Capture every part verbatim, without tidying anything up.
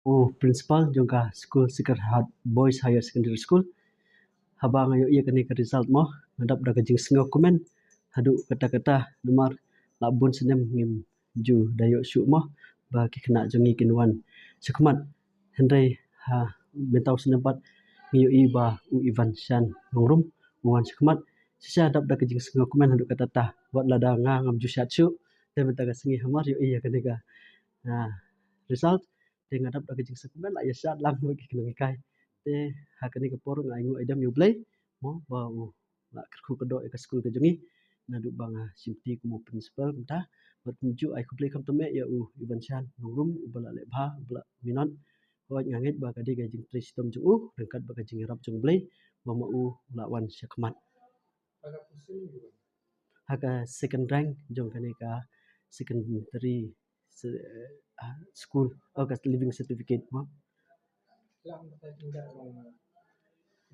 u principal jong ka skul Sacred Heart Boys Higher Secondary School. Haba nga ïohi ïa kane ka result mo, nga dap da ka jingsngewkmen haduh katta katta, namar la bun snem ngim ju da ïoh shuh mo ba ki khynnah jong ngi kin wan shakhmat. Hynrei ha mynta u snem pat ngi ïohi ba u Ivan Shan Nongrum u wan shakhmat. Shisha dap da ka jingsngewkmen haduh katta katta, wat lada nga ngam ju shad shuh, te mynta ka sngi hamar ïohi ïa kane ka, ah, result, te nga dap da ka jingsngewkmen, la ïa shad lang bad ki kynhun hikai. Te ha kane ka por nga ainguh aidem ïa U Blei mo ba u la kyrkhu kyrdoh ïa ka skul ka jong ngi. Naduh ba nga shimti kum u principal mynta, bad kumjuh ai khublei khamtam eh ïa u Ivan Shan Nongrum uba la leh bha, uba la minot. Hooid, nga ngeit ba ka dei ka jingtrei shitom jong u ryngkat bad ka jingïarap jong U Blei ba ma u la wan shakhmat ha ka second rank jong kane ka secondary se-, ah, school, oh, ka leaving certificate mo. Lam ka tingkat long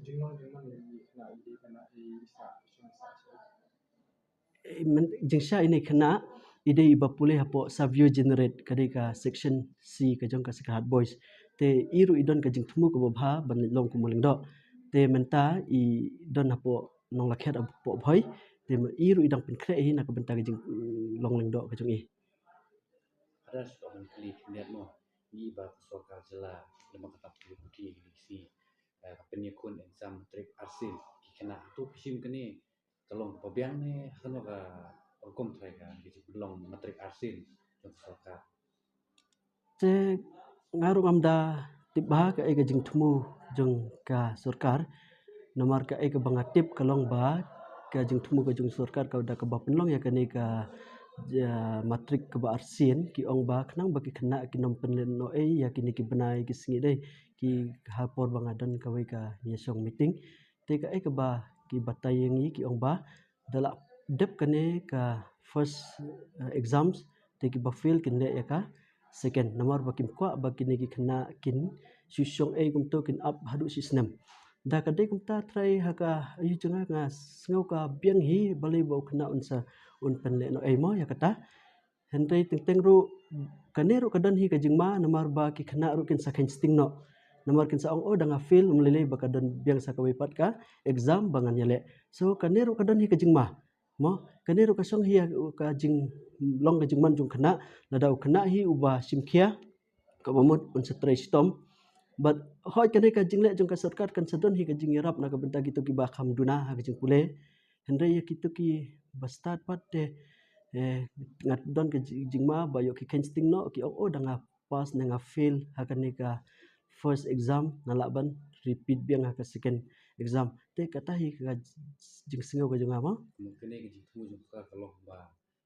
jinglong jingman ni khynnah i dei khynnah i sa shong sa shong. Eh, men-, jingshisha ine khynnah i dei iba pule hapoh Savio Generate, ka dei ka section C ka jong ka Sacred Heart Boys. Te i ruh i don ka jingthmu kaba bha ban long kum u lyngdoh. Te mynta i don hapoh Nonglakhiat hapoh Bhoi. Te i ruh i dang pynkhreh hi na ka bynta ka jing, mm, long lyngdoh ka jong i. Ada shu ban kylli khyndiat mo, ngi ba ka sorkar jylla lem bad ka tam puthi D C, eh, ka pynïakhun exam matric arsien, ki khynnah, hato phi shim kane ka long kaba biang ne ha kano ka rukom trai ka jingpynlong matric arsien jong ka sorkar? Te nga ruh ngam da tip bha kaei ka jingthmu jong ka sorkar. Namar kaei kaba nga tip ka long ba ka jingthmu ka jong sorkar ka da kaba pynlong ïa kane ka, ja, matric kaba arsien, ki ong ba khnang ba ki khynnah kin ym pynlehnohei ïa kine ki bnai ki sngi dei, ki ha por ba nga don kawei ka ïashong meeting. Te kaei kaba ki batai ïa ngi, ki ong ba da la dep kane ka first, eh, exams, te kiba fail kin leh ïa ka second, namar ba kim kwah ba kine ki khynnah kin shu shong ei kumto, kin ap haduh shi snem. Da ka dei kumta trai ha ka ayu jong nga, nga sngew ka biang hi, balei ba u khynnah un sa, un pynlehnohei mo ïa kata. Hynrei teng teng ruh, kane ruh ka don hi ka jingma, namar ba ki khynnah ruh kin sa kheiñ sting noh. Namar kin sa ong, oh, da nga fail, um lei lei ba ka don biang sa kawei pat ka exam ba ngan ïaleh. So kane ruh ka don hi ka jingma. Mo, kane ruh ka shong hi ka jinglong ka jingman jong khynnah, lada u khynnah hi uba shim khia, kaba mut un sa trei shitom. Bad hooid, kane ka jingleh jong ka sorkar kan sa don hi ka jingïarap na ka bynta kito kiba kham duna ha ka jingpule. Hynrei ïa kito kiba stad pat te, eh, nga don ka jing-, jingma ba ïoh ki kheiñ sting noh, ki ong, oh, da nga pass ne nga fail ha kane ka first exam, nga lah ban repeat biang ha ka second exam. Te kata hi ka jingsngew ka jong nga mo. Mo, kane ka jingthmu jong ka ka long ba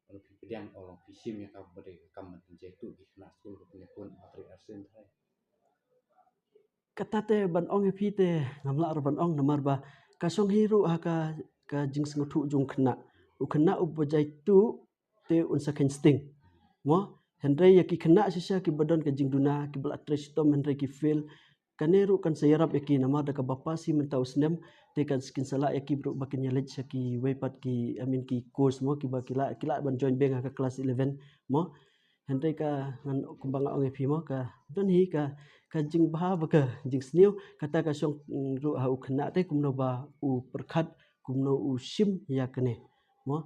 lada phi pdiang, oh, lada phi shim ïa ka ba dei ka kam ban pynjah tuh ki khynnah skul ka pynïakhun matric arsien trai. Kata te ban ong ïa phi te ngam lah ruh ban ong, namar ba ka shong hi ruh ha ka, ka jingsngewthuh jong u khynnah. U khynnah uba jai tuh te un sa kheiñ sting. Mo, hynrei ïa ki khynnah shisha kiba don ka jingduna, kiba la trei shitom hynrei ki fail, kane ruh kan sa ïarap ïa ki, namar da kaba pass hi mynta u snem, te kan, kin sa lah ïa ki ruh ba kin ïaleit sha kiwei pat ki, I mean, ki course mo, kiba ki lah, ki lah ban join biang ha ka class eleven mo. Hynrei ka ngan, kumba nga ong ïa phi mo, ka don hi ka, ka jingbha bad ka jingsniew, kata ka shong, mm, ruh ha u khynnah te kumno ba u pyrkhat, kumno u shim ïa kane mo.